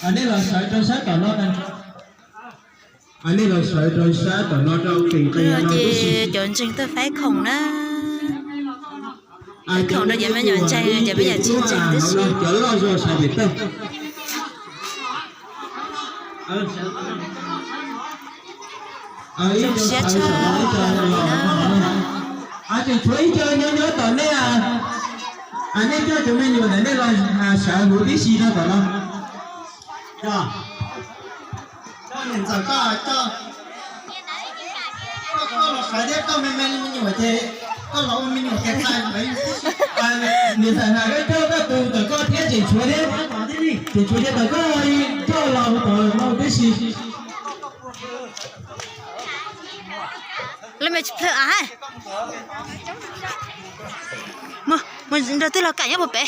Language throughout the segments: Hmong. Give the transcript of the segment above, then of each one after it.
Nej los sawv rau sab tom no, nej los sawv rau sab tom no rau pem qe no tib si. Cov ntseeg tuaj faib khoom na. Faib khoom rau cov me nyuam ntseeg, cov me nyuam tsis ntseeg tib si. Cov loj zuag sawv pem toj. Zoo siab tshaj li na. Tseem tshuav ib co nyob nyob tom nej, nej coj cov me nyuam ntawm nej los sawv huv tib si rau tom no. Coj niam ntxawm koj, koj los sawv thiab, koj me me li me nyuam ces koj los ua me nyuam tes txais. Niam ntxawm hais koj coj koj tus ntawm koj thiab tseem tshuav thiab, tseem tshuav thiab ntawm koj coj los tom no tib si. Lawv me tsis plhawv av. Mus, mus nrog tij laug Kam nyob puag pem,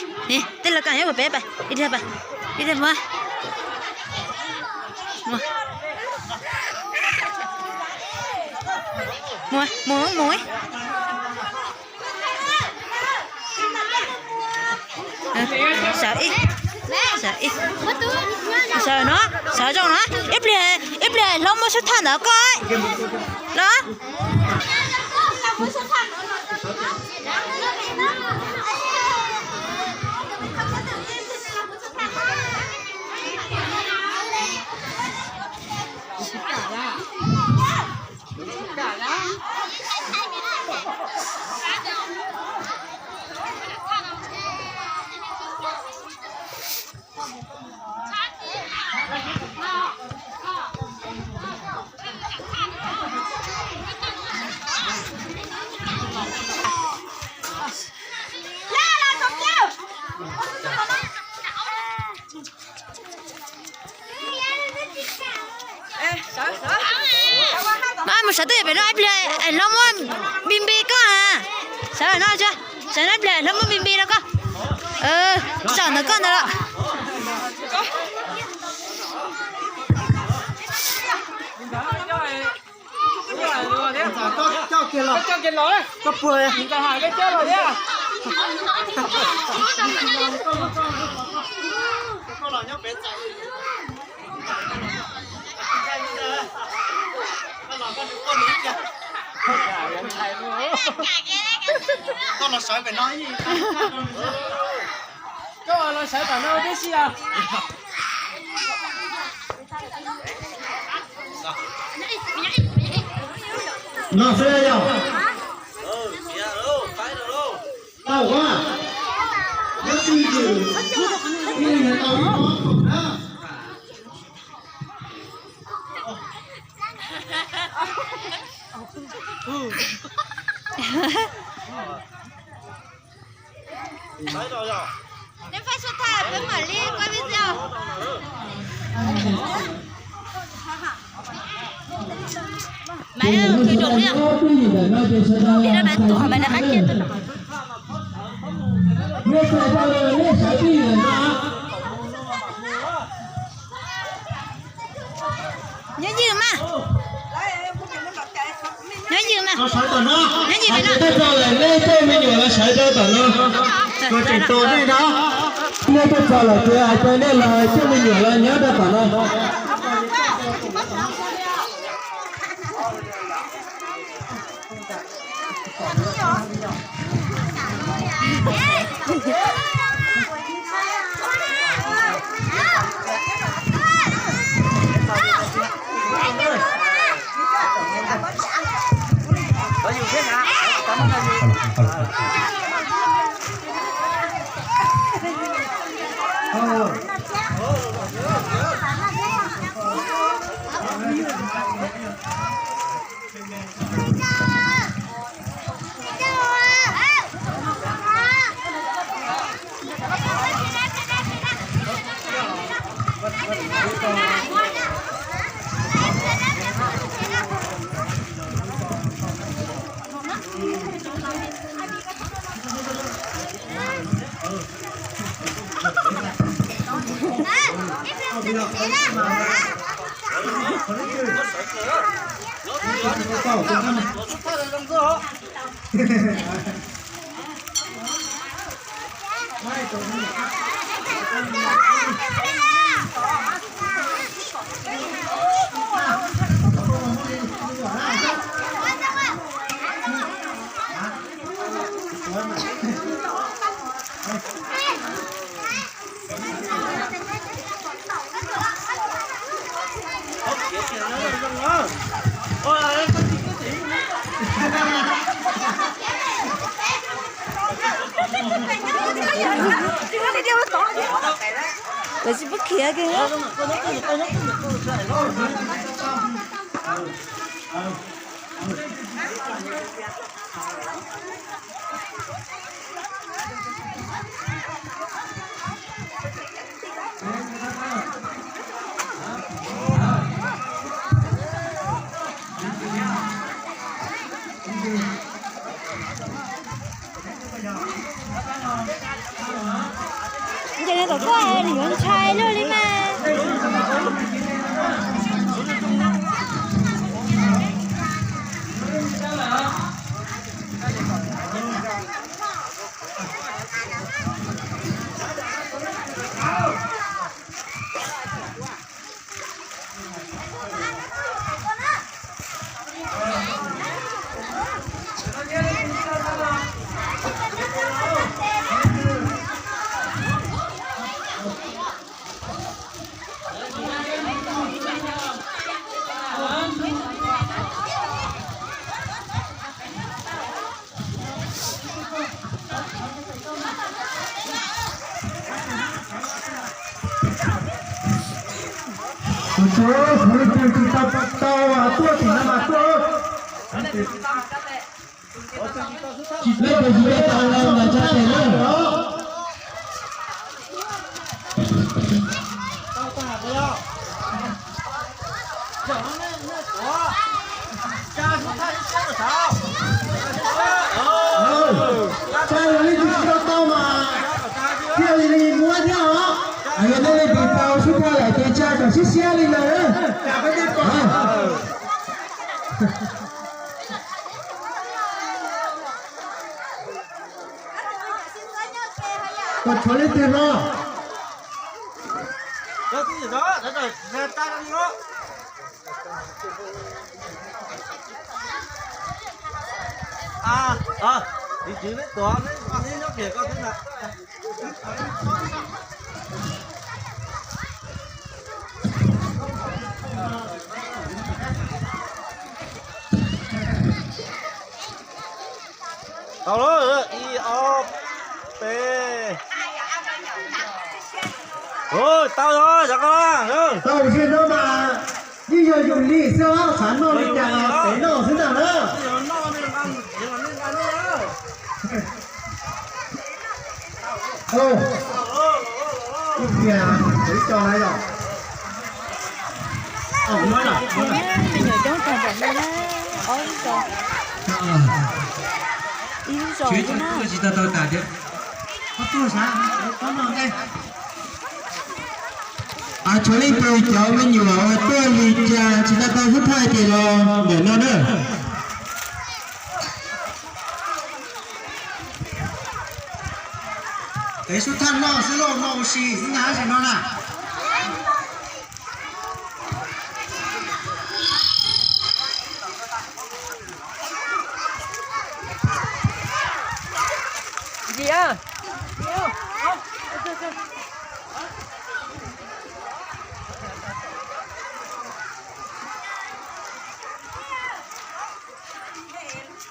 tij laug Kam nyob puag pem, ib, ib, mus, mus, mus. Sawv ib, sawv ib, sawv no, sawv zoo no, ib pliag, ib pliag hlob muab sub tham ntawd koj los. Mas mus sawv tuaj pem no ib pliag, hlob muab npi npi koj ha. Sawv no, sawv no ib pliag hlob muab npi npi rau koj. Tsom ntawm koj ntawd los. Koj los sawv pem no. Koj los sawv tom no tib si os. No xwb yog. Tau a, nyob twj ywm, twj ywm tau ib pob khoom na. Neb faib sub tham peb mam li quaj video. Maiv, khwv doos li. Li no maiv tuam, maiv nqa qab kiag tuaj no. Nyob ywg mas. Nyob ywg mas. Nyob ywg mas. Nej coj me nyuam los sawv rau tom no. Los tseem tos nej na. Nej tuaj txog lawm ces hais rau nej los coj me nyuam los nyob rau tom no. Lawv tsis pub khiav kiag. Ces nws tom koj nws yuav ntshai luaj li mas. Tus tsov, kuv leej twg tsis tau tau tuaj tim no mas tuaj. Leej twg tsis tau tau los mas tsa tes na. Tsa yog leej twg tsis tau tau mas thiaj li muab thiab os. Yog nej leej twg tau sub thawj lawm ces tsa kom siab siab li ntawd. Koj tshuav leej twg no? Tau lawm, ib ob peb. Tau os, cov koj. Tau, ua si no mas yeej yog yus li xwb os, xav noj li cas los peb noj xwb ntag na. Ib tiag, ib co na yom. Me nyuam coob tag npaum li na, ob lub zos, ib lub zos xwb na. Tsis tau tau tas tiag. Koj tuaj sav, koj noj ntej. Tshuav leej twg cov me nyuam uas tuaj li cas tsis tau tau sub thawj ces los ntawm no na. Peb sub thawj noj xwb lauj, noj ua si xwb ntag tab sis no na.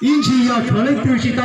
Ib ntsis yog tshuav leej twg tsis tau